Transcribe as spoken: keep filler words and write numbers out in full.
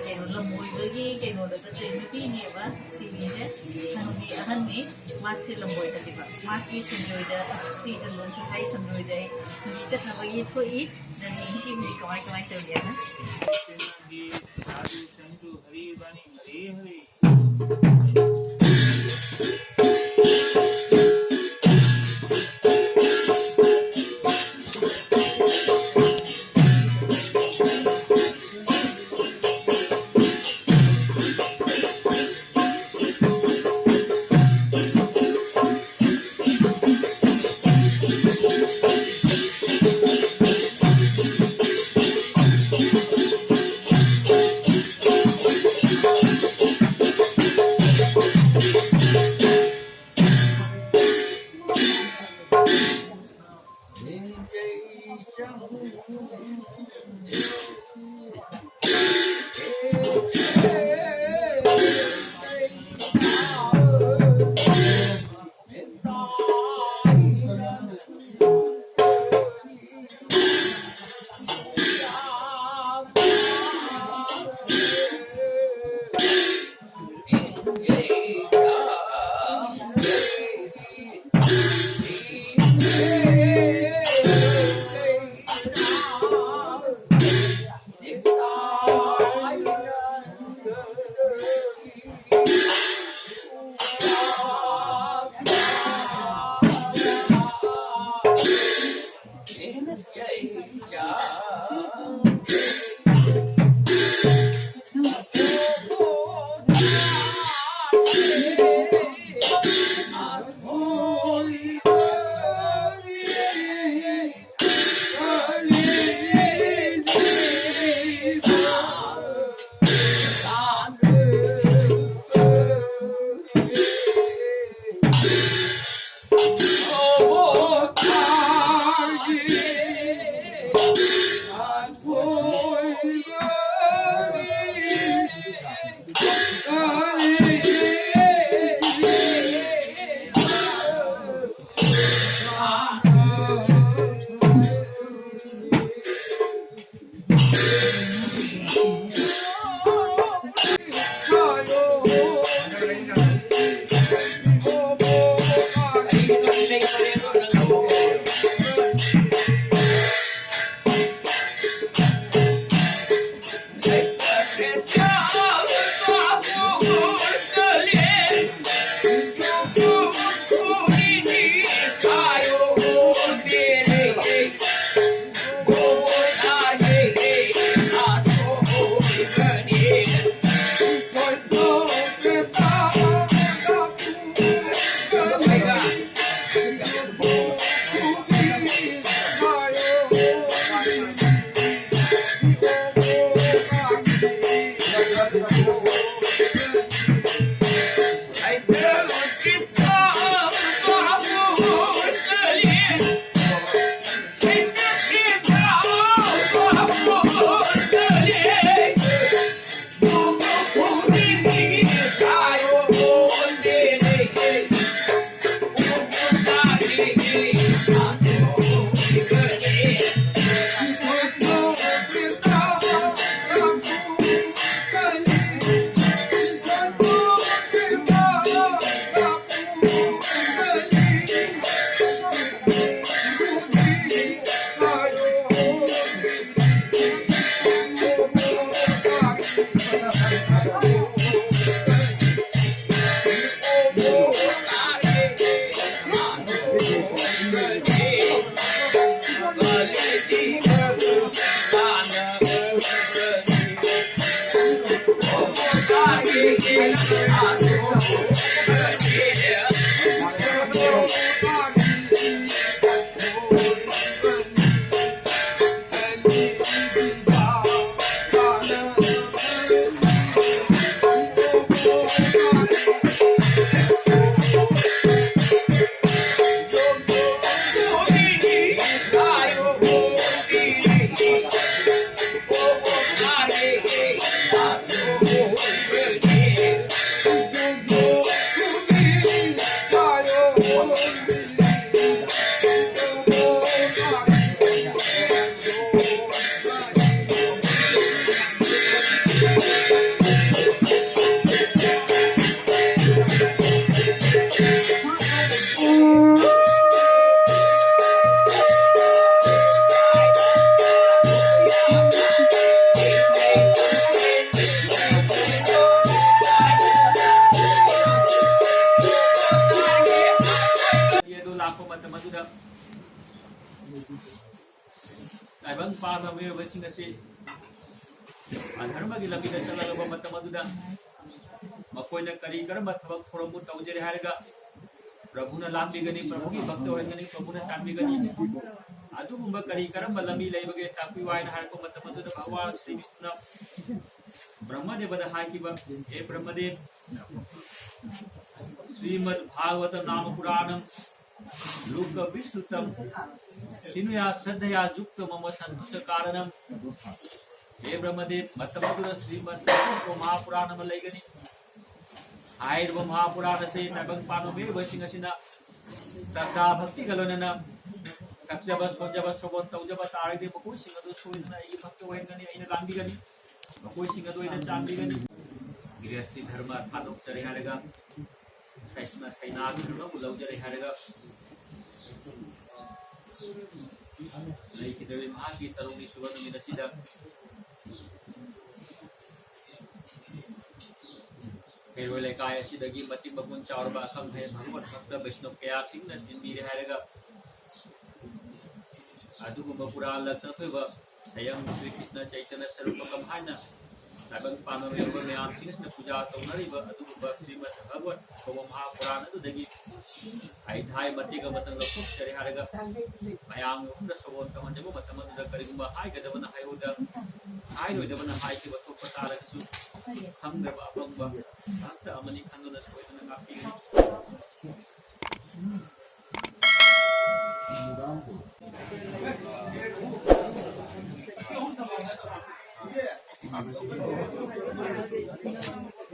ꯀꯩꯅꯣ, ꯂꯝꯕꯣꯏꯕꯒꯤ ꯀꯩꯅꯣꯗ ꯆꯠꯇꯣꯏ ꯅꯨꯄꯤꯅꯦꯕ ꯁꯤꯒꯤꯁꯦ꯫ ꯍꯅꯨꯕꯤ ꯑꯍꯟꯅꯤ꯫ ꯃꯥꯁꯦ ꯂꯝꯕꯣꯏ ꯆꯠꯂꯤꯕ꯫ ꯃꯥꯒꯤ ꯁꯤꯡꯖꯣꯏꯗ ꯑꯁ ꯇꯤꯖꯟ ꯂꯣꯟꯁꯨ ꯍꯥꯏ ꯁꯝꯖꯣꯏꯗ ꯑꯩ ꯅꯨꯄꯤ ꯆꯠꯅꯕꯒꯤ ꯊꯣꯛꯏ꯫ ꯅꯪ ꯅꯤꯡꯁꯤꯡꯕꯤ ꯀꯃꯥꯏ ꯀꯃꯥꯏ ꯇꯧꯒꯦꯅ? ꯁꯥꯗꯨ ꯁꯟꯇꯨ ꯍꯔꯤ ꯕꯥꯅꯤ ꯍꯔꯤ ꯍꯔꯤ꯫ ꯃꯤꯑꯣꯏꯕꯁꯤꯡ ꯑꯁꯤ ꯑꯙꯔꯃꯒꯤ ꯂꯝꯕꯤꯗ ꯆꯠꯂꯛꯂꯕ ꯃꯇꯝ ꯑꯗꯨꯗ ꯃꯈꯣꯏꯅ ꯀꯔꯤ ꯀꯔꯝꯕ ꯊꯕꯛ ꯊꯧꯔꯝꯕꯨ ꯇꯧꯖꯔꯦ ꯍꯥꯏꯔꯒ ꯄ꯭ꯔꯚꯨꯅ ꯂꯥꯟꯕꯤꯒꯅꯤ, ꯄ꯭ꯔꯚꯨꯒꯤ ꯚꯛꯇ ꯑꯣꯏꯍꯟꯒꯅꯤ, ꯄ꯭ꯔꯚꯨꯅ ꯆꯥꯟꯕꯤꯒꯅꯤ꯫ ꯑꯗꯨꯒꯨꯝꯕ ꯀꯔꯤ ꯀꯔꯝꯕ ꯂꯝꯕꯤ ꯂꯩꯕꯒꯦ ꯇꯥꯛꯄꯤꯌꯨ ꯍꯥꯏꯅ ꯍꯥꯏꯔꯛꯄ ꯃꯇꯝ ꯑꯗꯨꯗ ꯚꯒꯋꯥꯟ ꯁ꯭ꯔꯤ ꯕꯤꯁꯅꯨꯅ ꯕ꯭ꯔꯍ꯭ꯃꯗꯦꯕꯗ ꯍꯥꯏꯈꯤꯕ, "ꯍꯦ ꯕ꯭ꯔꯍ꯭ꯃꯗꯦꯕ, ꯁ꯭ꯔꯤꯃꯗ ꯚꯥꯒꯋꯇ ꯅꯥꯃ ꯄꯨꯔꯥꯅꯝ ꯂꯣꯀꯥꯚꯤꯁ꯭ꯔꯨꯇꯝ ꯁ꯭ꯔꯤꯅꯨꯌꯥ ꯁ꯭ꯔꯗꯙꯌꯥ ꯌꯨꯛꯇ ꯃꯃ ꯁꯟꯇꯨꯁ ꯀꯥꯔꯅꯝ"꯫ ꯍꯦ ꯕ꯭ꯔꯍ꯭ꯃꯗꯦꯕ, ꯃꯇꯝ ꯑꯗꯨꯗ ꯁ꯭ꯔꯤꯃꯗ ꯃꯍꯥꯄꯨꯔꯥꯟ ꯑꯃ ꯂꯩꯒꯅꯤ꯫ ꯍꯥꯏꯔꯤꯕ ꯃꯍꯥꯄꯨꯔꯥꯟ ꯑꯁꯤ ꯇꯥꯏꯕꯪ ꯄꯥꯟꯕ ꯃꯤꯑꯣꯏꯕꯁꯤꯡ ꯑꯁꯤꯅ ꯁ꯭ꯔꯗꯥ ꯚꯛꯇꯤꯒ ꯂꯣꯏꯅꯅ ꯁꯛꯆꯕ, ꯁꯣꯟꯖꯕ, ꯁ꯭ꯔꯣꯕꯣꯟ ꯇꯧꯖꯕ ꯇꯥꯔꯒꯗꯤ ꯃꯈꯣꯏꯁꯤꯡ ꯑꯗꯨ ꯁꯣꯏꯗꯅ ꯑꯩꯒꯤ ꯚꯛꯇ ꯑꯣꯏꯍꯟꯒꯅꯤ, ꯑꯩꯅ ꯂꯥꯟꯕꯤꯒꯅꯤ, ꯃꯈꯣꯏꯁꯤꯡ ꯑꯗꯨ ꯑꯩꯅ ꯆꯥꯟꯕꯤꯒꯅꯤ꯫ ꯒ꯭ꯔꯤꯍꯁꯇꯤ ꯙꯔꯃ ꯊꯥꯗꯣꯛꯆꯔꯦ ꯍꯥꯏꯔꯒ ꯁꯩꯅꯥ ꯁꯩꯅꯥ ꯙꯔꯃꯕꯨ ꯂꯧꯖꯔꯦ ꯍꯥꯏꯔꯒ ꯂꯩꯈꯤꯗ꯭ꯔꯕꯤ ꯃꯍꯥꯛꯀꯤ ꯇꯔꯨꯛꯅꯤ ꯁꯨꯕ ꯅꯨꯃꯤꯠ ꯑꯁꯤꯗ ꯈꯩꯔꯣꯏ ꯂꯩꯀꯥꯏ ꯑꯁꯤꯗꯒꯤ ꯃꯇꯤꯛ ꯃꯒꯨꯟ ꯆꯥꯎꯔꯕ ꯑꯈꯪ ꯑꯍꯩ ꯚꯒꯋꯠ ꯚꯛꯇ ꯕꯩꯁꯅꯕ ꯀꯌꯥꯁꯤꯡꯅ ꯇꯤꯟꯕꯤꯔꯦ ꯍꯥꯏꯔꯒ ꯑꯗꯨꯒꯨꯝꯕ ꯄꯨꯔꯥ ꯂꯛꯇ ꯑꯣꯏꯕ ꯁꯌꯝ ꯁ꯭ꯔꯤ ꯀ꯭ꯔꯤꯁꯅ ꯆꯩꯇꯟꯌ ꯁꯔꯨꯄꯀꯝ ꯍꯥꯏꯅ ꯇꯥꯏꯕꯪ ꯄꯥꯟꯕ ꯃꯤꯑꯣꯏꯕ ꯃꯌꯥꯝꯁꯤꯡ ꯑꯁꯤꯅ ꯄꯨꯖꯥ ꯇꯧꯅꯔꯤꯕ ꯑꯗꯨꯒꯨꯝꯕ ꯁ꯭ꯔꯤꯃꯗ ꯚꯒꯋꯠ ꯀꯧꯕ ꯃꯍꯥꯄꯨꯔꯥꯟ ꯑꯗꯨꯗꯒꯤ ꯑꯩ ꯊꯥꯏ ꯃꯇꯦꯛ ꯑꯃꯇꯪ ꯂꯧꯊꯣꯛꯆꯔꯦ ꯍꯥꯏꯔꯒ ꯃꯌꯥꯝꯒꯤ ꯃꯐꯝꯗ ꯁꯣꯕꯣꯟ ꯇꯧꯍꯟꯖꯕ ꯃꯇꯝ ꯑꯗꯨꯗ ꯀꯔꯤꯒꯨꯝꯕ ꯍꯥꯏꯒꯗꯕꯅ ꯍꯥꯏꯍꯧꯗ, ꯍꯥꯏꯔꯣꯏꯗꯕꯅ ꯍꯥꯏꯈꯤꯕ ꯊꯣꯛꯄ ꯇꯥꯔꯒꯁꯨ ꯈꯪꯗ꯭ꯔꯕ ꯑꯄꯪꯕ ꯉꯥꯛꯇ ꯑꯃꯅꯤ ꯈꯟꯗꯨꯅ ꯁꯣꯏꯗꯅ ꯉꯥꯛꯄꯤꯒꯅꯤ꯫